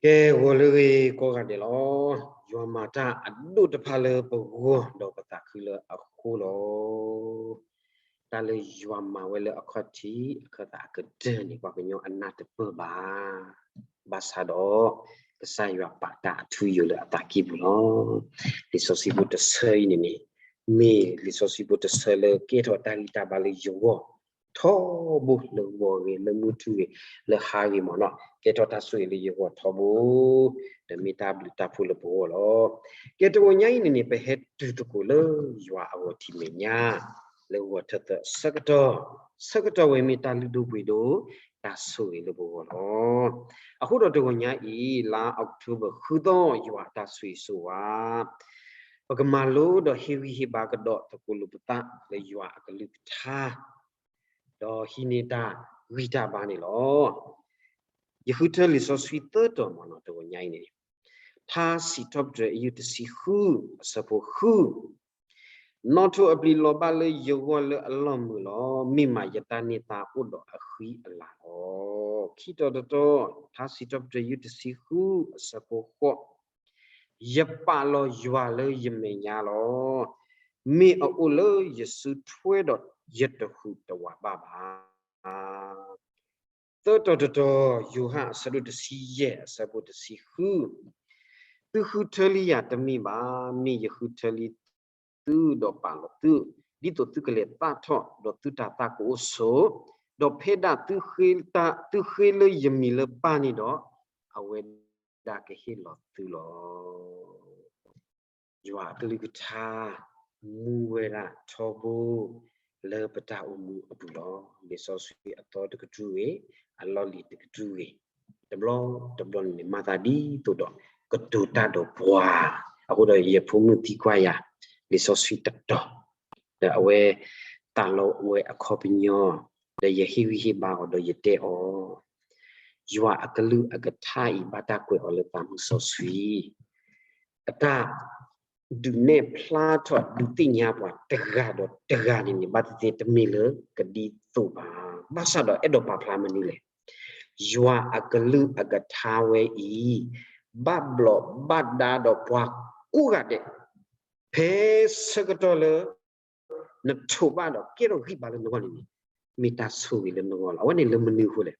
ကဲ ဂီၤလၢအဂ့ၤကိးဂၤဒဲးလီၤ. ယွၤမၤတၢ်အဒိၣ်တဖၣ်လၢပဂီၢ် ဒီးပသးခုလၢအဃိလီၤ. တၢ်လၢယွၤမၤဝဲလၢအခီၣ်ထံးအခီၣ်သးအကတၢၢ်န့ၣ် ပှၤကညီအနၢ်တပၢၢ်ဘၣ်. ဘၣ်ဆၣ်ဒီး ကစၢ်ယွၤပာ်တၢ်အထူအယိာ်လၢအသးကံၢ်ပူၤလီၤ. လံာ်စီဆှံဖိတဆၢအံၤန့ၣ်န့ၣ် မ့ၢ်လံာ်စီဆှံဖိတဆၢလၢကဲထီၣ်တၢ်ဂံၢ်တၢ်ဘါလၢယဂီၢ် ထီဘိလၢဂီၤဂ့ၤ လၢမုၢ်ထူၣ်ဂ့ၤ လၢဟါဂ့ၤမ့ၢ်နီၤ, ကဲထီၣ်တၢ်ဆိၣ်ဂ့ၤလၢယဂီၢ်ထီဘိ, ဒီးမ့ၢ်တၢ်ဘျုးတၢ်ဖှိၣ်လၢပဂီၢ်လီၤ. ကဲတဂီၤညါအံၤန့ၣ်န့ၣ် ပဟဲတုၤသကိးလၢယွၤအဂီၤထံးမဲာ်ညါ, လၢဂီၤထၢၣ်သၢဆၢကတီၢ်, ဆၢကတီၢ်ဝဲမ့ၢ်တၢ်လုၢ်ဒိၣ်ပှ့ၤဒိၣ်, တၢ်ဆိၣ်ဂ့ၤလၢပဂီၢ်လီၤ. အဃိဒီးတဂီၤညါအံၤ လါ October ဃုသီ ယွၤအတၢ်ဆိၣ်ဂ့ၤဆိၣ်ဝါ ပကမၤလိဒီးဟ့ၣ်ဂံၢ်ဟ့ၣ်ဘါကဒီးသကိးလိာ်ပသးလၢယွၤအကလုၢ်ကထါ, ဒီးဟံးန့ၢ်တၢ်ဂံၢ်တၢ်ဘါန့ၣ်လီၤ. ယဃုထၢလံာ်စီဆှံသၢတီၤမ့ၢ်နီၤ တဂီၤညါအံၤန့ၣ်, ထါစံးထီၣ်ပတြၢၤ အယုၢ်တဆံဃု အဆၢဖိဃု, နီၣ်ထိၣ်အပျံၤလီၤဘၣ်လၢယဂီၢ်လၢအလီၢ်မုာ်လီၤ. မ့ၢ်မးယတၢ်န့ၢ်သါအိၣ်ဒီးအဃံအလၤလီၤ. ခံတီၤတတီၤ, ထါစံးထီၣ်ပတြၢၤ ယုၢ်တဆံဃု အဆၢဖိဃိး, ယပာ်လီၤယွၤလၢယမဲာ်ညါလီၤ. မ့ၢ်အအိၣ်လၢယစုထွဲဒီးယတဟူးတဝးဘၣ်ဘၣ်. သၢတီၤတတီၤ, ယိၤဟၣ်အဆၢဒိၣ်တဆံယဲၢ် အဆၢဖိတဆံဃု, သုဃုထၢလံယၤတမ့ၢ်ဘၣ်, မ့ၢ်ယဃုထၢလံသုဒီးပာ်လီၤသု, ဒ်သိးသုကလဲၤသၣ်ထီၣ်, ဒီးသုတၤသၣ်ကအိၣ်ဆိး, ဒီးဖဲဒၣ်သုဃ့လၢယမံၤလၢပၢ်န့ၣ်ဒီး, အဝဲဒၣ်ကဟ့ၣ်လီၤသုလီၤ. ယွၤအကလုၢ်ကထါ မူဝဲဒၣ်ထီဘိ လၢပတၢ်အိၣ်မူအပူၤလီၤ. လံာ်စီဆှံအသီတကတြူၢ်ဂ့ၤ, အလီၢ်လံၤတကတြူၢ်ဂ့ၤ, တဘျီတဘျီန့ၣ် မၤသးဒ်သိးဒီး ကတိၤတၢ်ဒီးပှၤ, အဃိဒီးယဖိမုၣ်သံကွၢ်ယၤ လံာ်စီဆှံတတီၤ, ဒီးအဝဲ သးလီဝဲအခီပညီ, ဒီးယဟ့ၣ်ဂံၢ်ဟ့ၣ်ဘါအီၤဒီးယတဲအီၤ, ယွၤအကလုၢ်အကထါအံၤ ဘၣ်တၢ်ကွဲးအီၤလၢသးမုၢ်စီဆှံ အတၢ်ဒုးနဲၣ်ဖျါထီၣ်ဒုးသ့ၣ်ညါပှၤတဂၤဒီးတဂၤန့ၣ်န့ၣ် ဘၣ်သ့ၣ်သ့ၣ်တမ့ၢ်လၢကဒ်သိးဘၣ်. ဘၣ်ဆၣ်ဒီးအဲၣ်ဒိးပာ်ဖျါမနုၤလဲၣ်. ယွၤအကလုၢ်အကထါဝဲအံၤ ဘၣ်ဘျီးဘၣ်ဒါဒီးပှၤကိးဂၤဒဲး, ဖဲဆၢကတီၢ်လၢ နထိးဘၣ်ဒီးကဲထီၣ်ဂံၢ်ဘါလၢနဂီၢ်န့ၣ်န့ၣ်, မ့ၢ်တၢ်ဆိၣ်ဂ့ၤလၢနဂီၢ်လီၤ. အဝဲန့ၣ်လၢမနုၤအဃိလဲၣ်.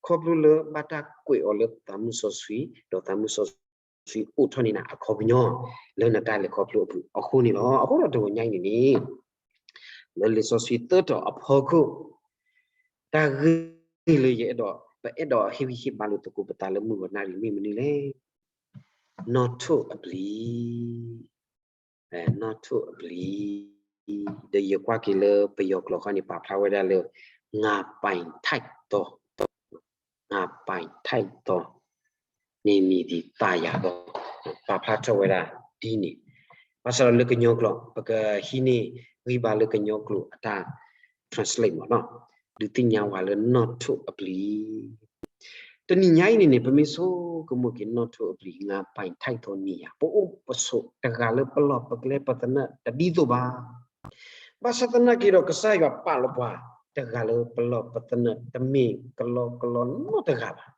ခီဖျိလၢဘၣ်တၢ်ကွဲးအီၤလၢသးမုၢ်စီဆှံ, ဒီးသးမုၢ်စီဆှံအိးထီၣ်န့ၢ်နၤအခီပညီ လၢနတၢ်လဲၤခီဖျိအပူၤအဃိန့ၣ်လီၤ. အဃိဒီးတဂီၤညါအံၤန့ၣ်န့ၣ်, လၢလံာ်စီဆှံသၢတီၤအဖီခိၣ်, တၢ်ဂ့ၢ်လၢယအဲၣ်ဒိး, ပအဲၣ်ဒိးဟ့ၣ်ဂံၢ်ဟ့ၣ်ဘါလိာ်သကိးပသးလၢမုၢ်ဂီၤနၣ်ရံၣ်မ့ၢ်မနုၤလဲၣ်. နီၣ်ထိၣ်အပျံၤ နီၣ်ထိၣ်အပျံၤ, ဒီးယကွၢ်က့ၤလၢပယီၤကျိာ်ခီန့ၣ် ပာ်ဖျါဝဲဒၣ်လၢ ငါပိုင်ထိုက်သော, ငါပိုင်ထိုက်သော, နေမည်သည် သာယာသော, ပာ်ဖျါထီၣ်ဝဲဒၣ်ဒ်န့ၣ်, ဘၣ်ဆၣ်ဒီးလၢကညီကျိာ် ပကဟံးန့ၢ်ဂံၢ်ဘါလၢကညီကျိာ်အတၢ် translate မ့ၢ်နီၤ, ဒုးသ့ၣ်ညါဝဲလၢနီၣ်ထိၣ်အပျံၤ တနံၤညါအံၤန့ၣ်န့ၣ် ပမ့ၢ်ဆိကမိၣ်က့ၤနီၣ်ထိၣ်အပျံၤ ငါပိုင်ထိုက်သောနေရာ, ပအိၣ်ပဆိးတဂၤလၢပလီၢ်ပကျဲ ပသနၢၣ်တဒ်သိးဘၣ်. ဘၣ်ဆၣ်သနာ်က့ဒီး ကစၢ်ယွၤပာ်လီၤပှၤတဂၤလၢပလီၢ်ပသနၢၣ် တမ့ၢ်ကလီကလီနီတဂၤဘၣ်.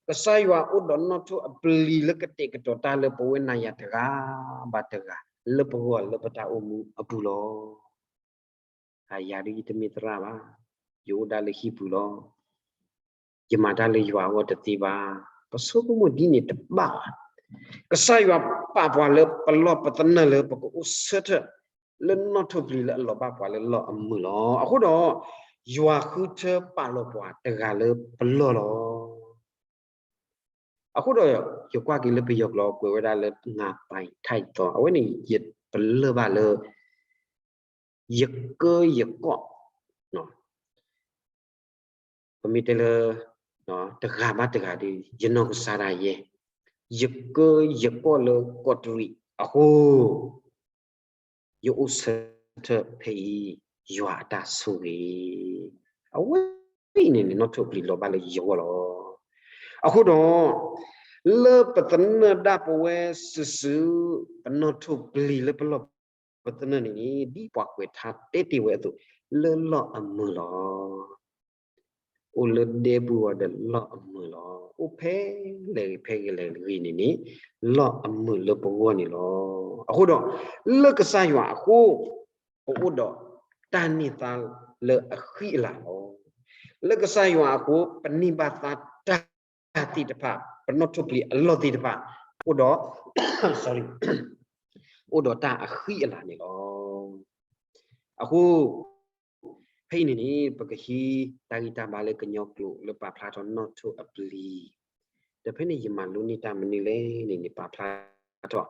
ကစၢ်ယွၤအိၣ်ဒီးနီၣ်ထိၣ်အပျံၤလၢကတဲာ်ကတီၤတၢ်လၢပဝဲနၤယၤတဂၤဘၣ်တဂၤ လၢပဂီၢ်လၢပတၢ်အိၣ်မူအပူၤလီၤ. အယၤဒ်ယတမ့ၢ်သရၣ်ဘၣ်, ယအိၣ်ဒၣ်လၢဟံၣ်ပူၤလီၤ. ယမၤတၢ်လၢယွၤအဂီၢ်တသ့ဘၣ်. ပဆိကမိၣ်ဒ်န့ၣ်တဘၣ်ဘၣ်. ကစၢ်ယွၤပာ်ပှၤလၢပလီၢ်ပသနၢၣ်လၢပကအိၣ်ဆၢထၢၣ်လၢနီၣ်ထိၣ်ပျံၤလၢအလီၤဘၣ်ပှၤလၢလီၢ်အမုာ်လီၤ. အဃိဒီး ယွၤဃုထၢပာ်လီၤပှၤတဂၤလၢပလီၢ်လီၤ. အဃိဒီး ယကွၢ်က့ၤလၢပယီၤကျိာ်ကွဲးဝဲဒၣ်လၢ ငါပိုင်ထိုက်သော, အဝဲန့ၣ် ယပလၢၢ်ဘၣ်လၢ ယကၢယကီၢ်, ပမ့ၢ်တဲလၢ တဂၤဘၣ်တဂၤဒီး ယနီၢ်ကစၢ်ဒၣ်ယဲ, ယကၢယကီၢ်လၢကီးတရံးအဃိ ယအိၣ်ဆၢထၢၣ်ဖဲအံၤ ယွၤအတၢ်ဆိၣ်ဂ့ၤ, အဝဲအံၤန့ၣ်န့ၣ် နီၣ်ထိၣ်ပျံၤလီၤဘၣ်လၢယဂီၢ်လီၤ. အဃိဒီး လၢပသနၢၣ်ဒၣ်ပဝဲစုာ်စုာ် ပနီၣ်ထိၣ်ပျံၤလၢပလီၢ်ပသနၢၣ်န့ၣ်န့ၣ် ဒ်ပှၤကွဲးထါတဲတ့ၢ်ဝဲအသိး လၢလီၢ်အမုာ်လီၤ. အိၣ်လၢဒဲပူၤအဂီၢ်ဒီးလီၢ်အမုာ်လီၤ. အိၣ်ဖဲလဲၣ်ဂ့ၤဖဲလဲၣ်ဂ့ၤန့ၣ်န့ၣ် လီၢ်အမုာ်လၢပဂီၢ်န့ၣ်လီၤ. အဃိဒီး လၢကစၢ်ယွၤအဃိ ပအိၣ်ဒီးတၢ်န့ၢ်သါလၢအဃံအလၤလီၤ. လၢကစၢ်ယွၤအဃိ ပန့ၢ်ဘၣ်သါတၢ်သ့ၣ်တဖၣ်, ပနီၣ်ထိၣ်ပျံၤအလီၢ်သ့ၣ်တဖၣ် အိၣ်ဒီး sorry အိၣ်ဒီးတၢ်အဃံအလၤန့ၣ်လီၤ. အဃိ ဖဲအံၤန့ၣ်န့ၣ် ပကဟံးတၢ်ဂံၢ်တၢ်ဘါလၢကညီကျိာ်လၢပာ်ဖျါထီၣ်နီၣ်ထိၣ်အပျံၤ, ဒီးဖဲန့ၣ်ယမၤလိန့ၢ်တၢ်မနုၤလဲၣ်န့ၣ်န့ၣ် ပာ်ဖျါထီၣ်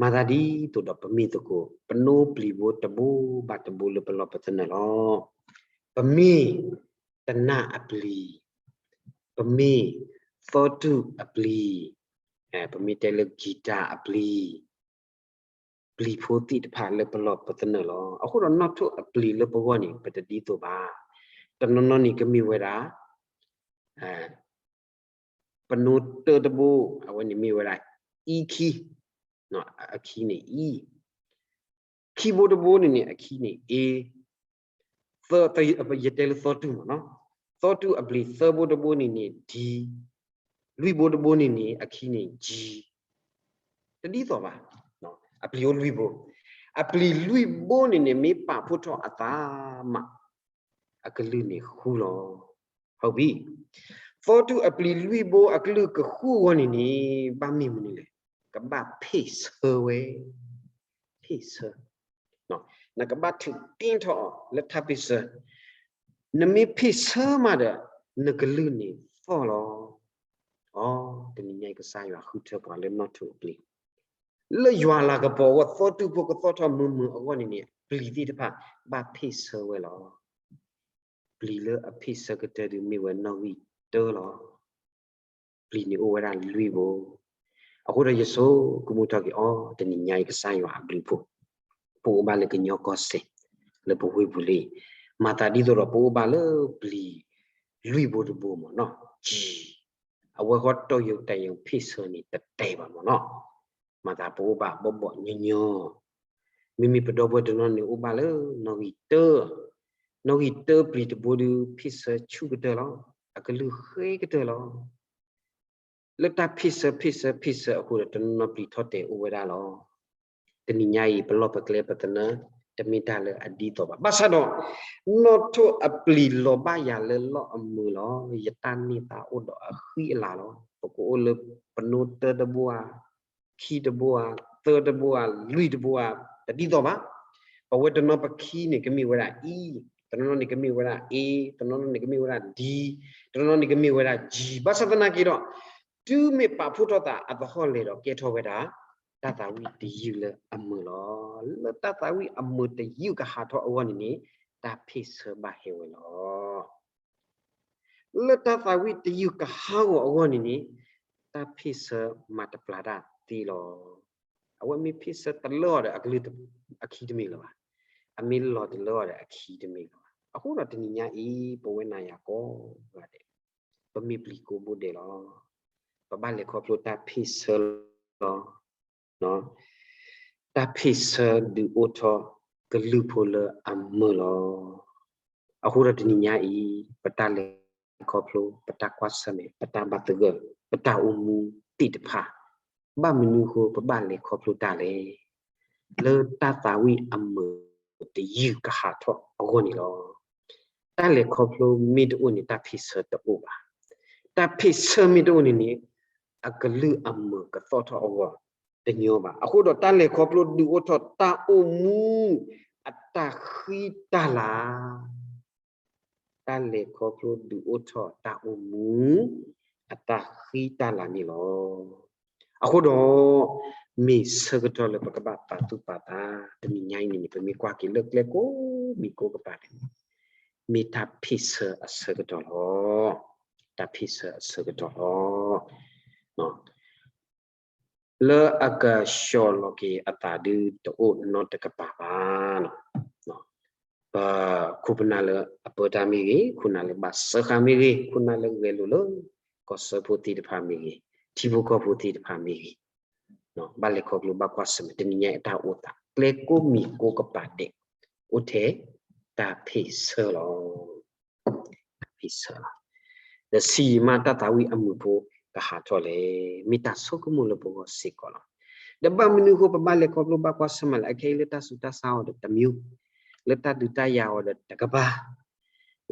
မၤသးဒ်သိးဒီးပမ့ၢ်သကိး ပနိပျံၤဘိတဘိဘၣ်တဘိလၢပလီၢ်ပသနၢၣ်လီၤ. ပမ့ၢ်တနၢ်အပျံၤ, ပမ့ၢ်သီတူၢ်အပျံၤ, ပမ့ၢ်တဲလၢ guitar အပျံၤ ပျံၤဖိသ့ၣ်တဖၣ်လၢပလီၢ်ပသနၢၣ်လီၤ. အဃိဒီးနီၣ်ထိၣ်အပျံၤလၢပဂီၢ်န့ၣ် ပတဒ်သိးဘၣ်. တနီၤနီၤန့ၣ်ကမ့ၢ်ဝဲဒၣ် ပနိတၢတဘိ အဝဲန့ၣ်မ့ၢ်ဝဲဒၣ် E key, အ key န့ၣ် E, ခံဘိတဘိန့ၣ်န့ၣ် အ key န့ၣ် A, ယတဲလၢသီတူၢ်မ့ၢ်နီၤ, သီတူၢ်အပျံၤသၢဘိတဘိန့ၣ်န့ၣ် D, လွံၢ်ဘိတဘိန့ၣ်န့ၣ် အ key န့ၣ် G, တဒ်သိးဘၣ်. အပျံၤအိၣ်လွံၢ်ဘိ, အပျံၤလွံၢ်ဘိန့ၣ်န့ၣ် မ့ၢ်ပာ်ဖှိၣ်ထီၣ်အသးမး အကလုၢ်န့ၣ်ဃူလီၤ. ဟုတ်ပြီ, သီတူၢ်အပျံၤလွံၢ်ဘိအကလုၢ်ကဃူအဂီၢ်န့ၣ်န့ၣ် ဘၣ်မ့ၢ်မနုၤလဲၣ်, ကဘၣ်ဖ့ၣ်ဆၢဝဲ, ဖ့ၣ်ဆၢ နကဘၣ်ထုးတ့ထီၣ်အီၤလၢတၢ်ဖ့ၣ်ဆၢ, နမ့ၢ်ဖ့ၣ်ဆၢမးဒီး နကလုၢ်န့ၣ်သီၣ်လီၤ. အီ, တနံၤညါအံၤကစၢ်ယွၤဃုထၢပှၤလၢနီၣ်ထိၣ်အပျံၤ, လၢယွၤလၤကပီၤအဂီၢ် သီတူၢ်ဖိကသီၣ်ထီၣ်မုာ်မုာ်အဂီၢ်န့ၣ်န့ၣ် ပျံၤသ့ၣ်တဖၣ်ဘၣ်ဖ့ၣ်ဆၢဝဲလီၤ. ပျံၤလၢအဖ့ၣ်ဆၢကတၢၢ်ဒုးမ့ၢ်ဝဲနီၣ်ဂံၢ်တၢလီၤ. ပျံၤန့ၣ်အိၣ်ဝဲဒၣ်လွံၢ်ဘိ. အဃိဒီးယဆိကမိၣ်ထီၣ်က့ၤအီၤ တနံၤညါအံၤကစၢ်ယွၤအဘျုးအဖှိၣ်, ပအိၣ်ဘၣ်လၢကညီကီၢ်စဲၣ် လၢပဝ့ၢ်ပူၤလံ, မၤသးဒ်သိးဒီးပအိၣ်ဘၣ်လၢပျံၤလွံၢ်ဘိတဘိမ့ၢ်နီၤ, ကံ, အဝဲဃီတီၢ်ယိာ်တၢ်ယိာ်ဖ့ၣ်ဆၢန့ၣ်တတဲဘၣ်မ့ၢ်နီၤ, မၤသးပအိၣ်ဘၣ်ဘီၣ်ဘီၣ်ညီညီ မ့မ့ၢ်ပဒီပုၢ်ဝဲၢ်တနီၤန့ၣ်အိၣ်ဘၣ်လၢနီၣ်ဂံၢ်တၢ, နီၣ်ဂံၢ်တၢပျံၤတဘိဒုးဖ့ၣ်ဆၢဆူၣ်ကတၢၢ်လီၤ. အကလုၢ်ဃ့ကတၢၢ်လီၤ. လၢတၢ်ဖ့ၣ်ဆၢဖ့ၣ်ဆၢဖ့ၣ်ဆၢအဃိဒီးတနီၤနီၤပျံၤထီၣ်တဲာ်အိၣ်ဝဲဒၣ်လီၤ. တနံၤညါအံၤ ပလီၢ်ပကျဲပသနၢၣ် တမ့ၢ်တၢ်လၢအဒ်သိးဘၣ်. ဘၣ်ဆၣ်ဒီး နီၣ်ထိၣ်အပျံၤလီၤဘၣ်ယၤလၢလီၢ်အမုာ်လီၤ. ယတၢ်န့ၢ်သါအိၣ်ဒီးအဃံအလၤလီၤ. ပကအိၣ်လၢပနိတၢတဘိဧါ, ခံတဘိဧါ, သၢတဘိဧါ, လွံၢ်တဘိဧါ, တဒ်သိးဘၣ်. ပဝဲတနီၤပခံန့ၣ်ကမ့ၢ်ဝဲဒၣ် E, တနီၤနီၤန့ၣ်ကမ့ၢ်ဝဲဒၣ် A, တနီၤနီၤန့ၣ်ကမ့ၢ်ဝဲဒၣ် D, တနီၤနီၤန့ၣ်ကမ့ၢ်ဝဲဒၣ် G. ဘၣ်ဆၣ်သနာ်က့ဒီး တုၤမ့ၢ်ပာ်ဖှိၣ်ထီၣ်သးအသဟီၣ်လဲၤဒီးကဲထီၣ်ဝဲဒၣ် တၢ်သးဝံၣ်တယုၢ်လၢအမုာ်လီၤ. လၢတၢ်သးဝံၣ်အမုာ်တယုၢ်ကဟးထီၣ်အဂီၢ်န့ၣ်န့ၣ် တၢ်ဖ့ၣ်ဆၢဘၣ်ဟဲဝဲလီၤ. လၢတၢ်သးဝံၣ်တယုၢ်ကဟးဂီၤအဂီၢ်န့ၣ်န့ၣ် တၢ်ဖ့ၣ်ဆၢမၤတပျၢ်တၢ်သ့လီၤ. အဝဲမ့ၢ်ဖ့ၣ်ဆၢတလၢအီၤဒီးအကလုၢ်အခံတမ့ၢ်လၢၤဘၣ်. အမ့ၢ်လီၤတလၢအီၤဒီးအခံတမ့ၢ်လၢၤဘၣ်. အဃိဒီးတနံၤညါအံၤ ပဝဲနၤယၤကိးဂၤဒဲး ပမ့ၢ်ပျံၤကိးဘိဒဲးလီၤ. ပဘၣ်လဲၤခီဖျိတၢ်ဖ့ၣ်ဆၢလီၤ. တၢ်ဖ့ၣ်ဆၢဒုးအိၣ်ထီၣ်ကလုၢ်ဖိလၢအမုာ်လီၤ. အဃိဒီးတနံၤညါအံၤ ပတၢ်လဲၤခီဖျိ, ပတၢ်ကွၢ်ဆၢၣ်မဲာ်, ပတၢ်ဘၣ်သဂၢၢ်, ပတၢ်အိၣ်မူသ့ၣ်တဖၣ် ဘၣ်မနုၤအဃိပဘၣ်လဲၤခီဖျိတၢ်လဲၣ်. လၢတၢ်သးဝံၣ်အမုာ်တယုၢ်ကဟးထီၣ်အဂီၢ်န့ၣ်လီၤ. တၢ်လဲၤခီဖျိမ့ၢ်တအိၣ်န့ၣ် တၢ်ဖ့ၣ်ဆၢတအိၣ်ဘၣ်. တၢ်ဖ့ၣ်ဆၢမ့ၢ်တအိၣ်န့ၣ်န့ၣ် အကလုၢ်အမုာ်ကသီၣ်ထီၣ်အဂီၢ်တညီဘၣ်. အဃိဒီးတၢ်လဲၤခီဖျိဒုးအိၣ်ထီၣ်တၢ်အိၣ်မူ အတၢ်ဃံတၢ်လၤ တၢ်လဲၤခီဖျိဒုးအိၣ်ထီၣ်တၢ်အိၣ်မူ အတၢ်ဃံတၢ်လၤန့ၣ်လီၤ. အဃိဒီး မ့ၢ်ဆၢကတီၢ်လၢပကဘၣ်ပာ်သူၣ်ပာ်သး တနံၤညါအံၤန့ၣ်န့ၣ် ပမ့ၢ်ကွၢ်က့ၤလၢကျဲကိးမံၤကိးကပၤန့ၣ် မ့ၢ်တၢ်ဖ့ၣ်ဆၢအဆၢကတီၢ်လီၤ. တၢ်ဖ့ၣ်ဆၢအဆၢကတီၢ်လီၤ. လၢအကဆှီလီၤက့ၤအသးဒုးတအိၣ်နီတကပၤဘၣ်. ပခိၣ်ပနၢ်လၢအပၢတၢ်မ့ၢ်ဂ့ၤ, ခိၣ်နၢ်လၢဘၣ်စၢဃာ်မ့ၢ်ဂ့ၤ, ခိၣ်နၢ်လၢဂဲၤလိာ်လၢကီၢ်စၢဖှိၣ်သ့ၣ်တဖၣ်မ့ၢ်ဂ့ၤ, ထံဖိကီၢ်ဖိသ့ၣ်တဖၣ်မ့ၢ်ဂ့ၤ, ဘၣ်လဲၤခီဖျိဘၣ်ကွၢ်ဆၢၣ်မဲာ် တနံၤညါအံၤတၢ်အိၣ်သး ကျဲကိးမံၤကိးကပၤဒဲး အိၣ်ထဲတၢ်ဖ့ၣ်ဆၢလီၤ. တၢ်ဖ့ၣ်ဆၢလီၤ. ဒီးဆံးယံာ်မးတၢ်သးဝံၣ်အမုာ်ဖိကဟးထီၣ်လဲၣ်, မ့ၢ်တၢ်ဆိကမိၣ်လၢပဂီၢ်စ့ၢ်ကီးလီၤ. ဒီးဘၣ်မနုၤအဃိပဘၣ်လဲၤခီဖျိဘၣ်ကွၢ်ဆၢၣ်မဲာ်လဲၣ်, အခဲအံၤလၢတၢ်ဆူးတၢ်ဆါအီၤဒီးတမျိုး, လၢတၢ်ဒုးတၢ်ယၤအီၤဒီးတကပၤ,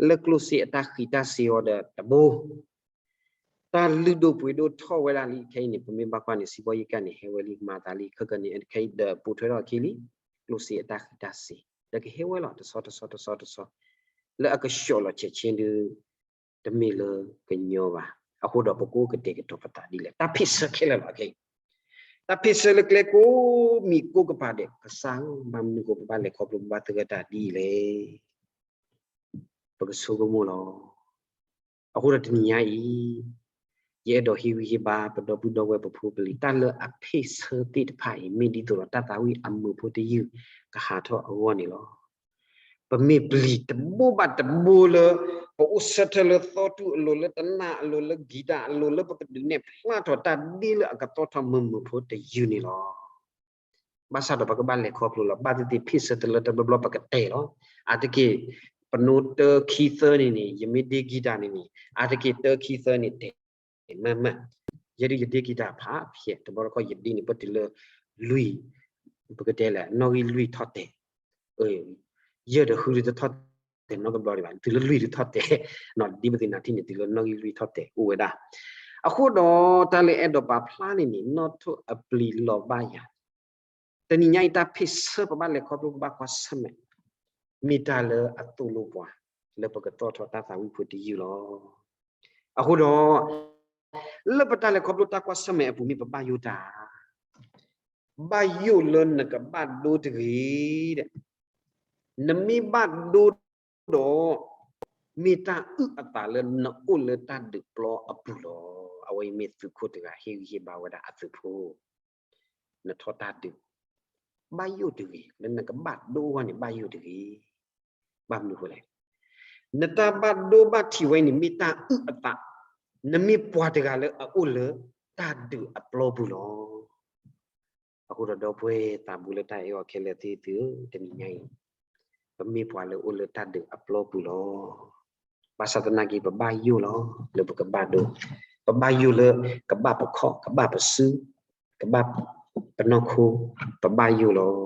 လၢကျိၣ်စ့အတၢ်ဃံးတၢ်စ့ၤအီၤဒီးတဘိ, တၢ်လုၢ်ဒိၣ်ပှ့ၤဒိၣ်ထီၣ်ဝဲဒၣ်လံ. ခဲအံၤန့ၣ် ပမ့ၢ်ဘၣ်ကွၢ်န့ၣ် စံးဘီယံၤကၣ်န့ၣ် ဟဲဝဲလံ မၤသးလံ ခဲကနံၣ် ခဲအံၤဒီးပိာ်ထွဲထီၣ်အခံလံ, ကျိၣ်စ့အတၢ်ဃံးတၢ်စ့ၤ ဒီးကဟဲဝဲလီၤ တဆီတဆီတဆီတဆီ, လၢအကဆှီးလီၤဆဲးဆ့ဒီး တမ့ၢ်လၢကညီဘၣ်. အဃိဒီးပကအိၣ်ကတဲာ်ကတီၤပသးဒ်လဲၣ်, တၢ်ဖ့ၣ်ဆၢခဲလၢာ်လီၤ. ခဲအံၤ တၢ်ဖ့ၣ်ဆၢလၢကျဲကိးမံၤကိးကပၤဒဲး, ကစၢ်ဧၢ, ဘၣ်မနုၤအဃိပဘၣ်လဲၤခီဖျိ ပဘၣ်သဂၢၢ်တၢ်ဒ်လဲၣ်, ပကဆိကမိၣ်လီၤ. အဃိဒီးတနံၤညါအံၤ ယအဲၣ်ဒိးဟ့ၣ်ဂံၢ်ဟ့ၣ်ဘါပဒီပုၢ်ဒီဝဲၢ်ပဖိပလံၤ တၢ်လၢအဖ့ၣ်ဆၢသ့ၣ်တဖၣ်အံၤ မ့ၢ်ဒ်သိးဒီးတၢ်သးဝံၣ်အမုာ်ဖိတယုၢ်ကဟးထီၣ်အဂီၢ်န့ၣ်လီၤ. ပမ့ၢ်ပျံၤတဘိဘၣ်တဘိလၢ ပအိၣ်ဆၢထၢၣ်လၢသီတူၢ်အလိၤ လၢတနၢ်အလိၤ လၢကံၣ်တၢ်အလိၤ လၢပကဒုးနဲၣ်ဖျါထီၣ်တၢ်ဒ်လၢအကသီၣ်ထီၣ်မုာ်မုာ်ဖိတယုၢ်န့ၣ်လီၤ. ဘၣ်ဆၣ်ဒီးပကဘၣ်လဲၤခီဖျိလီၤ. ဘၣ်သ့ၣ်သ့ၣ်ဖ့ၣ်ဆၢတလၢတဘျီဘျီ ပကတဲာ်လီၤ. အါတက့ၢ် ပနိတၢခံသၢန့ၣ်န့ၣ် ယမ့ၢ်ဒ့ကံၣ်တၢ်န့ၣ်န့ၣ် အါတက့ၢ်တၢခံသၢန့ၣ်တဲာ်မးမး, ယဲဒၣ်ယဒ့ကံၣ်တၢ်ဖးဖျဲး တဘျီတခီၣ် ယဒ့န့ၣ် ပတုၤလၢလွံၢ်, ပကတဲလဲၣ် နီၣ်ဂံၢ်လွံၢ်ထီၣ်တဲာ်, ယဲၢ်ဒီးဃုဒုးတထီၣ်တဲာ်နီတဘျီဒံးဘၣ်, တုၤလၢလွံၢ်ဒုးထီၣ်တဲာ်, ဒ်ပသ့ၣ်နၤထံၣ်န့ၣ် တုၤလၢနီၣ်ဂံၢ်လွံၢ်ထီၣ်တဲာ်အိၣ်ဝဲဒၣ်. အဃိဒီးတၢ်လၢအဲၣ်ဒိးပာ်ဖျါန့ၣ်န့ၣ် နီၣ်ထိၣ်အပျံၤလီၤဘၣ်ယၤ တနံၤညါအံၤ တၢ်ဖ့ၣ်ဆၢပဘၣ်လဲၤခီဖျိ ပဘၣ်ကွၢ်ဆၢၣ်မဲာ်, မ့ၢ်တၢ်လၢအသိၣ်လိပှၤ လၢပကသီၣ်ထီၣ်တၢ်သးဝံၣ်ဖိတယုၢ်လီၤ. အဃိဒီး လၢပတၢ်လဲၤခီဖျိတၢ်ကွၢ်ဆၢၣ်မဲာ်အပူၤ မ့ၢ်ပဘၣ်ယိၣ်တၢ်, ဘၣ်ယိၣ်လၢနကဘၣ်ဒိတဂ့ၤ, နမ့ၢ်ဘၣ်ဒိဒီး မ့ၢ်တၢ်အုၣ်အသးလၢနအိၣ်လၢတၢ်ဒုးပျီအပူၤလီၤ. အဝဲအံၤမ့ၢ်သုးခိၣ်တဂၤဟ့ၣ်ဂံၢ်ဟ့ၣ်ဘါဝဲဒၣ်အသုးဖိ, နထီၣ်တၢ်ဒုး, ဘၣ်ယိၣ်တဂ့ၤ, လၢနကဘၣ်ဒိအဂီၢ်န့ၣ် ဘၣ်ယိၣ်တဂ့ၤ. ဘၣ်မနုၤအဃိလဲၣ်, နတၢ်ဘၣ်ဒိဘၣ်ထံးဝဲန့ၣ် မ့ၢ်တၢ်အုၣ်အသး, နမ့ၢ်ပှၤတဂၤလၢအအိၣ်လၢတၢ်ဒုးအပျီပူၤလီၤ. အဃိဒီးဒီပုၢ်ဝဲၢ်သးဘိလၢတၢ်အဲၣ်အီၤခဲလၢာ်သ့ၣ်သုဧၢ, တနံၤညါအံၤ ပမ့ၢ်ပှၤလၢအိၣ်လၢတၢ်ဒုးအပျီပူၤလီၤ. ဘၣ်ဆၣ်သနာ်က့ ပဘၣ်ယိၣ်လီၤ လၢပကဘၣ်ဒိ, ပဘၣ်ယိၣ်လၢကဘၣ်ပခီၣ် ကဘၣ်ပစု ကဘၣ်ပနီၢ်ခိ, ပဘၣ်ယိၣ်လီၤ.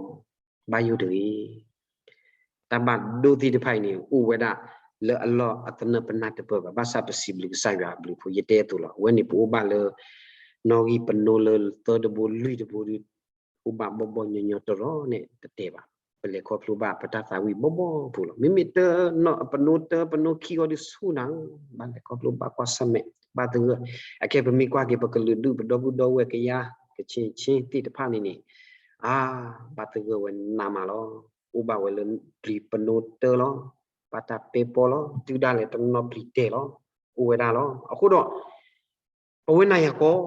ဘၣ်ယိၣ်တဂ့ၤ. တၢ်ဘၣ်ဒိသ့ၣ်တဖၣ်အံၤန့ၣ် အိၣ်ဝဲဒၣ်လၢအလီၢ်အသနၢၣ်ပနၢ်တပၢၢ်ဘၣ်. ဘၣ်ဆၣ်ပစံးဘျုးကစၢ်ယွၤအဘျုးအဖှိၣ် ယတဲအသိးလီၤ. အဝဲန့ၣ်ပအိၣ်ဘၣ်လၢ နီၣ်ဂံၢ်ပနိလၢသၢတဘိလွံၢ်တဘိဒီး အိၣ်ဘၣ်ဘီၣ်ဘီၣ်ညီညီတရီန့ၣ်တတဲဘၣ်. ပလဲၤခီဖျိဘၣ်ပတၢ်သးဝံၣ်ဘီၣ်ဘီၣ်ပူၤလီၤ. မ့မ့ၢ်တနီၣ်ပနိတၢပနိခံဂီၤဒီးဆူၣ်နၤဧၢ, ဘၣ်လဲၤခီဖျိဘၣ်ကွၢ်ဆၢၣ်မဲာ် ဘၣ်သဂၢၢ်. အခဲပမ့ၢ်ကွၢ်က့ၤ ပကလုာ်ဒူၣ်ပဒီပုၢ်ဒီဝဲၢ်ကယၤ ကဆ့ဆ့သ့ၣ်တဖၣ်န့ၣ်န့ၣ် အါ ဘၣ်သဂၢၢ်ဝဲနးမးလီၤ. အိၣ်ဘၣ်ဝဲလၢပျံၤပနိတၢလီၤ. ဘၣ်တၢ်ပဲပီလီၤ. တုၤဒၣ်လဲာ်တနီၤပျံၤတဲာ်လီၤ. အိၣ်ဝဲဒၣ်လီၤ. အဃိဒီး ပဝဲနၤယၤကိး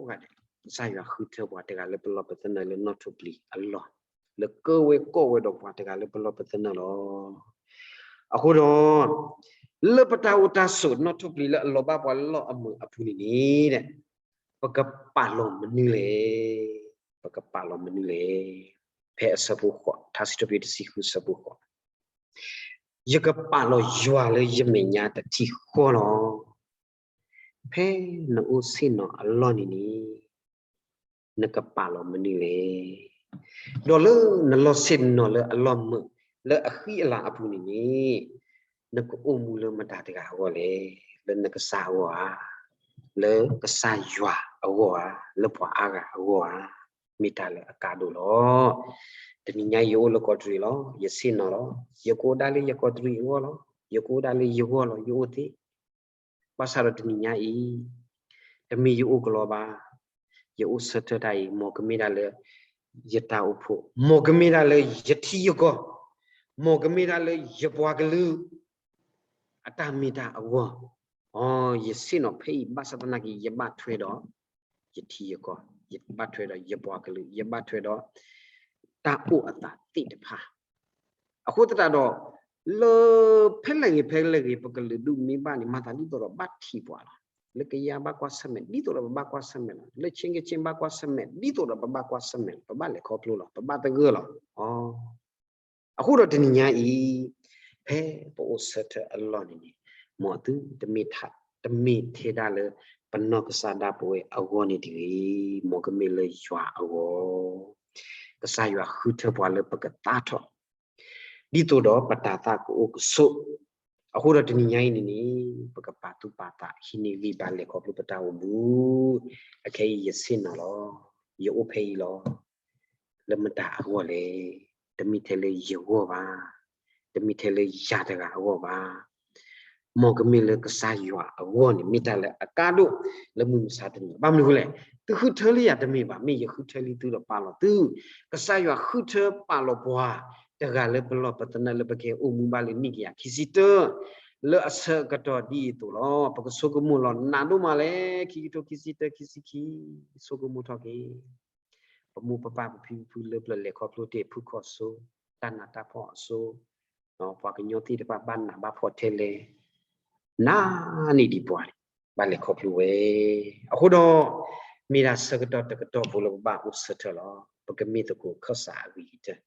ဂၤဒဲး ကစၢ်ယွၤဃုထၢပှၤတဂၤလၢပလီၢ်ပသနၢၣ်လၢနီၣ်ထိၣ်ပျံၤအလီၢ်, လၢကဝဲကိးဝဲဒီးပှၤတဂၤလၢပလီၢ်ပသနၢၣ်လီၤ. အဃိဒီး လၢပတၢ်အိၣ်တၢ်ဆိးနီၣ်ထိၣ်ပျံၤလၢအလီၤဘၣ်ပှၤလၢလီၢ်အမုာ်အပူၤန့ၣ်န့ၣ် ပကပာ်လီၤမနုၤလဲၣ်. ပကပာ်လီၤမနုၤလဲၣ်. ဖဲအဆၢဖိဃိး, ထါစံးထီၣ်ပတြၢၤတဆံဃု အဆၢဖိဃိး, ယကပာ်လီၤယွၤလၢယမဲာ်ညါတထံၣ်ဃီလီၤ. ဖဲနအိၣ်ဆ့ၣ်နီၤအလီၢ်န့ၣ်န့ၣ် နကပာ်လီၤမနုၤလဲၣ်. ဒီးလၢနလီၢ်ဆ့ၣ်နီၤလၢအလီၢ်မုာ် လၢအဃံအလၤအပူၤန့ၣ်န့ၣ် နကအိၣ်မူလၢမတၤတဂၤအဂီၢ်လဲၣ်. လၢနကစၢ်အဂီၢ်ဧါ, လၢကစၢ်ယွၤအဂီၢ်ဧါ, လၢပှၤအါဂၤအဂီၢ်ဧါ, မ့ၢ်တၢ်လၢအကါဒိၣ်လီၤ. တနံၤညါယအိၣ်လၢကီးတရံးလီၤ. ယဆ့ၣ်နီၤလီၤ. ယကအိၣ်ဒၣ်လၢယကီးတရံးအဂီၢ်လီၤ. ယကအိၣ်ဒၣ်လၢယဂီၢ်လီၤ. ယအိၣ်သ့ ဘၣ်ဆၣ်ဒီးတနံၤညါအံၤ တမ့ၢ်ယအိၣ်ကလီဘၣ်. ယအိၣ်ဆၢထၢၣ်တၢ်အံၤ မ်ကမ့ၢ်ဒၣ်လၢ ယတၢ်အိၣ်ဖှိၣ်, မ်ကမ့ၢ်ဒၣ်လၢယထံယကီၢ်, မ်ကမ့ၢ်ဒၣ်လၢယပှၤကလုာ် အတၢ်မ့ၢ်တၢ်အဂီၢ်. အီ, ယဆ့ၣ်နီၤဖဲအံၤ ဘၣ်ဆၣ်သနာ်က့ ယဘၣ်ထွဲဒီး ယထံယကီၢ်, ယဘၣ်ထွဲဒီးယပှၤကလုာ်, ယဘၣ်ထွဲဒီး တၢ်အိၣ်အသးသ့ၣ်တဖၣ်. အဃိသတးဒီး လၢဖဲလဲၣ်ဂ့ၤဖဲလဲၣ်ဂ့ၤ ပကလုာ်ဒူၣ်မ့ၢ်ဘၣ်န့ၣ် မၤသးဒ်သိးဒီးဘၣ်ထံးပှၤလီၤ. လၢကယၤဘၣ်ကွၢ်ဆၢၣ်မဲာ် ဒ်သိးဒီးပဘၣ်ကွၢ်ဆၢၣ်မဲာ်လီၤ. လၢဆ့ကဆ့ဘၣ်ကွၢ်ဆၢၣ်မဲာ် ဒ်သိးဒီးပဘၣ်ကွၢ်ဆၢၣ်မဲာ်လီၤ. ပဘၣ်လဲၤခီဖျိလီၤ. ပဘၣ်သဂၢၢ်လီၤ. အီ, အဃိဒီးတနံၤညါအံၤ ဖဲပအိၣ်ဆၢထၢၣ်အလီၢ်န့ၣ်န့ၣ် မ်သုတမ့ၢ်ထး တမ့ၢ်ထဲဒၣ်လၢပနီၢ်ကစၢ်ဒၣ်ပဝဲအဂီၢ်န့ၣ်တဂ့ၤ, မ်ကမ့ၢ်လၢယွၤအဂီၢ်, ကစၢ်ယွၤဃုထၢပှၤလၢပကသးထီၣ် ဒ်သိးဒီးပတၤသၣ်ကအိၣ်ကဆိး. အဃိဒီးတနံၤညါအံၤန့ၣ်န့ၣ် ပကပာ်သူၣ်ပာ်သးဟံးန့ၢ်ဂံၢ်ဘါလဲၤခီဖျိပတၢ်အိၣ်မူ, အခဲအံၤယဆ့ၣ်နီၤလီၤ, ယအိၣ်ဖဲအံၤလီၤ. လၢမတၤအဂီၢ်လဲၣ်, တမ့ၢ်ထဲလၢယဂီၢ်ဘၣ်, တမ့ၢ်ထဲလၢယၤတဂၤအဂီၢ်ဘၣ်, မ်ကမ့ၢ်လၢကစၢ်ယွၤအဂီၢ်န့ၣ် မ့ၢ်တၢ်လၢအကါဒိၣ်လၢမုၢ်မဆါတနံၤ, ဘၣ်မနုၤအဃိလဲၣ်, သုဃုထၢလံယၤတမ့ၢ်ဘၣ်, မ့ၢ်ယဃုထၢလံသုဒီးပာ်လီၤသု, ကစၢ်ယွၤဃုထၢပာ်လီၤပှၤ တဂၤလၢပလီၢ်ပသနၢၣ်လၢပကဟဲအိၣ်မူဘၣ်လၢနံၣ်ကယၤခံဆံတၢ, လၢအဆၢကတီၢ်ဒ်အံၤအသိးလီၤ. ပကဆိကမိၣ်လီၤနးဒိၣ်မးလဲၣ်, ခံကထိခံဆံတၢ ခံဆံခံ, ဆိကမိၣ်ထီၣ်က့ၤ ပမိၢ်ပပၢ်ပဖံပဖုလၢပျၢၤလဲၤခီဖျိတ့ၢ်ဖုၣ်ခီၣ်စိ, တၢ်နးတၢ်ဖှီၣ်အစိ, ပှၤကညီသ့ၣ်တဖၣ်ဘၣ်နးဘၣ်ဖှီၣ်ထဲလဲၣ်, နးန့ၢ်ဒံးပှၤန့ၣ် ဘၣ်လဲၤခီဖျိဝဲ. အဃိဒီး မ့ၢ်ဒၣ်ဆၢကတီၢ်တကတီၢ်ဖိလၢပဘၣ်အိၣ်ဆၢထၢၣ်လီၤ. ပကမ့ၢ်သကိးခၢၣ်စးအဂ့ၤကတၢၢ်,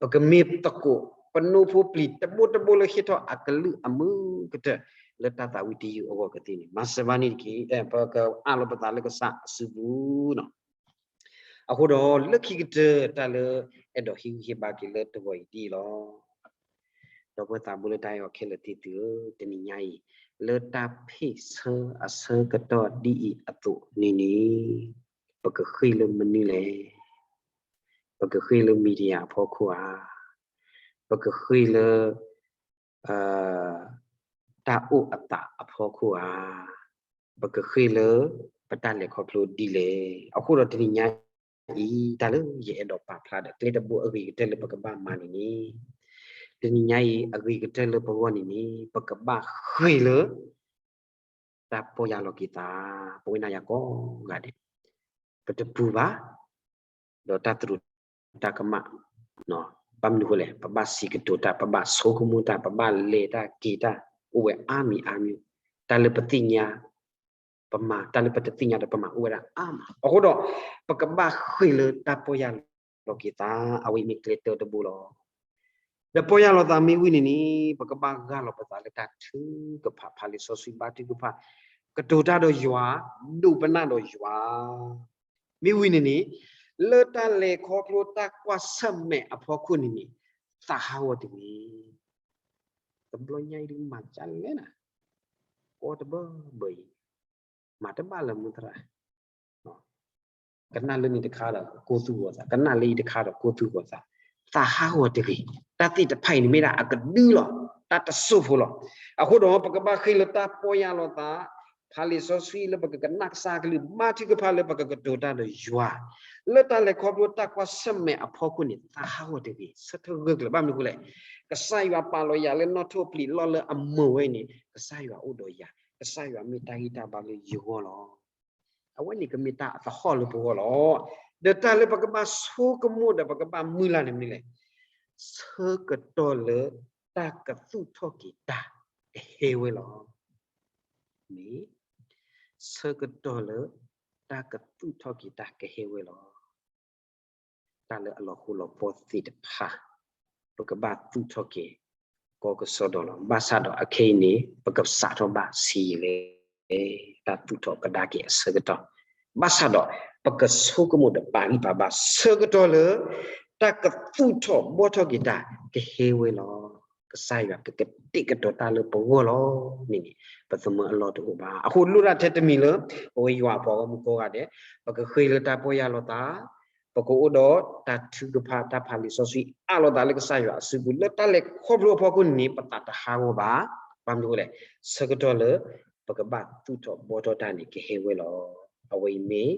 ပကမ့ၢ်သကိး ပနိဖိပျံၤတဘိတဘိလၢဟ့ၣ်ထီၣ်အကလုၢ်အမုာ်ကတၢၢ် လၢတၢ်သးဝံၣ်တယုၢ်အဂီၢ်ကသ့န့ၣ် မၤစၢၤဘၣ်န့ၣ်တက့ၢ်. ပကအးလီၤပသးလၢကစၢ်အစုပူၤနီၤ. အဃိဒီးလၢခံကတၢၢ် တၢ်လၢအဲၣ်ဒိးဟ့ၣ်ဂံၢ်ဟ့ၣ်ဘါက့ၤလၢတဂီၤအံၤဒ်အံၤလီၤ. ဒီပုၢ်ဝဲၢ်သးဘိလၢတၢ်အဲၣ်အီၤခဲလၢာ်သ့ၣ်သုဧၢ, တနံၤညါအံၤ လၢတၢ်ဖ့ၣ်ဆၢအဆၢကတီၢ်ဒ်အံၤအသိးန့ၣ်န့ၣ် ပကဃ့ၢ်လၢမနုၤလဲၣ်. ပကဃ့ၢ်လၢ media အဖီခိၣ်ဧါ, ပကဃ့ၢ်လၢ တၢ်အိၣ်အသးအဖီခိၣ်ဧါ, ပကဃ့ၢ်လၢပတၢ်လဲၤခီဖျိဒ်လဲၣ်. အဃိဒီးတနံၤညါအံၤ တၢ်လၢယအဲၣ်ဒိးပာ်ဖျါဒီး ကျဲတဘိအဂ့ၤကတၢၢ်လၢပကဘၣ်မၤန့ၣ်န့ၣ်, တနံၤညါအံၤအဂ့ၤကတၢၢ်လၢပဂီၢ်န့ၣ်န့ၣ် ပကဘၣ်ဃ့ၢ်လၢ တၢ်ပီၢ်ယၢ်လီၤက့ၤသး, ပဝဲနၤယၤကိးဂၤဒဲး, ပတပူၤဘၣ် ဒီးတၢ်သရူးတၢ်ကမၣ်, ဘၣ်မနုၤအဃိလဲၣ်, ပဘၣ်စံးကတိၤတၢ်, ပဘၣ်ဆိကမိၣ်တၢ်, ပဘၣ်လဲၤတၢ်က့ၤတၢ်, အိၣ်ဝဲအါမံၤအါမံၤ, တၢ်လၢပသ့ၣ်ညါ ပမၤ, တၢ်လၢပတသ့ၣ်ညါဒီးပမၤအိၣ်ဝဲဒၣ်အါမး. အဃိဒီး ပကဘၣ်ဃ့ၢ်လၢတၢ်ပီၢ်ယၢ်လီၤက့ၤသး, အဝဲအံၤမ့ၢ်ကျဲတၢတဘိလီၤ. ဒီးပီၢ်ယၢ်လီၤသးမ့ၢ်ဝံၤန့ၣ်န့ၣ် ပကဘၣ်ဂၢ်လီၤပသးလၢတၢ်ထုကဖၣ်, ဖးလံာ်စီဆှံဘါထုကဖၣ်, ကတိၤတၢ်ဒီးယွၤ, ဒိးပနၢ်ဒီးယွၤ မ့ၢ်ဝံၤန့ၣ်န့ၣ်, လၢတၢ်လဲၤခီဖျိတၢ်ကွၢ်ဆၢၣ်မဲာ်အဖီခိၣ်န့ၣ်န့ၣ်, သးဟးဂီၤတဂ့ၤ. တဘျီညါအံၤဒုးမၤဒ်လဲၣ်နၤ, ကီတဘၢဘၢအံၤ, မၤတဘၣ်လၢမူသရၣ်, ကနၣ်လၢန့ၣ်တခါဒီးကိၢ်သူၣ်ဂီၤသး, ကနၣ်လၢအံၤတခါဒီးကိၢ်သူၣ်ဂီၤသး, သးဟးဂီၤတဂ့ၤ. တၢ်သ့ၣ်တဖၣ်အံၤန့ၣ်မ့ၢ်ဒၣ်အကဒုလီၤ, တၢ်တစိၢ်ဖိလီၤ. အဃိဒီးပကဘၣ်ဃ့ၢ်လၢတၢ်ပီၢ်ယၢ်လီၤသး, ဖးလံာ်စီဆှံလၢပကကနၣ်ကစၢ်ကလုၢ်, ဘါထုကဖၣ်လၢပကကတိၤတၢ်ဒီးယွၤ, လၢတၢ်လဲၤခီဖျိတၢ်ကွၢ်ဆၢၣ်မဲာ်အဖီခိၣ်န့ၣ် သးဟးဂီၤတဂ့ၤ, ဆၢထၢၣ်ဂၢၢ်ကျၢၤ. ဘၣ်မနုၤအဃိလဲၣ်, ကစၢ်ယွၤပာ်လီၤယၤလၢနီၣ်ထိၣ်ပျံၤလီၢ်လၢအမုာ်ဝဲအံၤန့ၣ် ကစၢ်ယွၤအိၣ်ဒီးယၤ, ကစၢ်ယွၤမ့ၢ်တၢ်ဂံၢ်တၢ်ဘါလၢယဂီၢ်လီၤ. အဝဲန့ၣ်ကမ့ၢ်တၢ်အသဟီၣ်လၢပဂီၢ်လီၤ. ဒီးတၢ်လၢပကဘၣ်ဆိကမိၣ်ဒီးပကဘၣ်မုၢ်လၢ်န့ၣ်မနုၤလဲၣ်, ဆၢကတီၢ်လၢတၢ်ကသူၣ်ထီၣ်က့ၤတၢ်ကဟဲဝဲလီၤ. မ့ၢ်ဆၢကတီၢ်လၢတၢ်ကသူၣ်ထီၣ်က့ၤတၢ်ကဟဲဝဲလီၤ. တၢ်လၢအလီၤဃိလီၤပှီၢ်သ့ၣ်တဖၣ် ပကဘၣ်သူၣ်ထီၣ်က့ၤ ကီကစီဒီလီၤ. ဘၣ်ဆၣ်ဒီးအခဲအံၤန့ၣ် ပကစးထီၣ်ဘၣ်ဆံးယံာ်လဲၣ် တၢ်သူၣ်ထီၣ်ကဒါက့ၤအဆၢကတီၢ်, ဘၣ်ဆၣ်ဒီး ပကဆိကမိၣ်ဒီးပာ်ဂံၢ်ပာ်ဘါဆၢကတီၢ်လၢ တၢ်ကသူၣ်ထီၣ်ဘှီထီၣ်က့ၤတၢ်ကဟဲဝဲလီၤ. ကစၢ်ယွၤကကတဲာ်ကတီၤတၢ်လၢပဂီၢ်လီၤ. န့ၣ်န့ၣ် ပသမၢအလီၢ်တအိၣ်ဘၣ်. အဃိလိၣ်ဒၣ်ထဲတမံၤလၢ ပဝဲယွၤအပှၤဂီၢ်မုၢ်ကိးဂၤဒဲး ပကဃ့ၢ်လၢတၢ်ပီၢ်ယၢ်လီၤသး, ပကအိၣ်ဒီးတၢ်ထုကဖၣ်တၢ်ဖးလံာ်စီဆှံအးလီၤသးလၢကစၢ်ယွၤအစုပူၤ လၢတၢ်လဲၤခီဖျိအဖီခိၣ်န့ၣ်န့ၣ် ပသးတဟးဂီၤဘၣ်. ဘၣ်မနုၤအဃိလဲၣ်, ဆၢကတီၢ်လၢ ပကဘၣ်သူၣ်ထီၣ်ဘှီထီၣ်တၢ်န့ၣ်ကဟဲဝဲလီၤ. အဝဲအံၤမ့ၢ်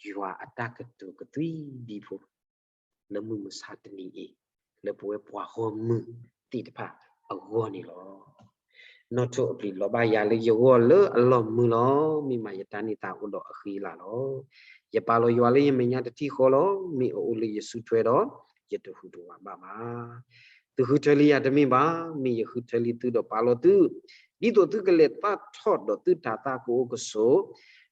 ယွၤအတၢ်ကတိၤကသွံဒံဖိ လၢမုၢ်မဆါတနံၤအံၤ လၢပဝဲပှၤဂီၢ်မုၢ်သ့ၣ်တဖၣ်အဂီၢ်န့ၣ်လီၤ. နီၣ်ထိၣ်အပျံၤလီၤဘၣ်ယၤလၢယဂီၢ်လၢအလီၢ်မုာ်လီၤ. မ့ၢ်မးယတၢ်န့ၢ်သါအိၣ်ဒီးအဃံအလၤလီၤ. ယပာ်လီၤယွၤလၢယမဲာ်ညါတထံၣ်ဃီလီၤ. မ့ၢ်အအိၣ်လၢယစုထွဲဒီး ယတဟူးတဝးဘၣ်ဘၣ်. သုဃုထၢလံယၤတမ့ၢ်ဘၣ်, မ့ၢ်ယဃုထၢလံသုဒီးပာ်လီၤသု, ဒ်သိးသုကလဲၤသၣ်ထီၣ်ဒီးသုတၤသၣ်ကအိၣ်ကဆိး,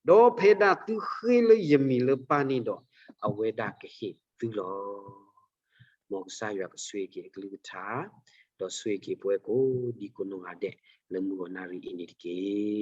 ဒီးဖဲဒၣ်သုဃ့လၢယမံၤလၢပၢ်န့ၣ်ဒီး အဝဲဒၣ်ကဟ့ၣ်သုလီၤ. မ်ကစၢ်ယွၤကဆိၣ်ဂ့ၤက့ၤအကလုၢ်ကထါ, ဒီးဆိၣ်ဂ့ၤက့ၤပဝဲကိးဒံကိးနီၢ်ဂၤဒဲး လၢမုၢ်ဂီၤနၣ်ရံၣ်အံၤန့ၣ်တက့ၢ်.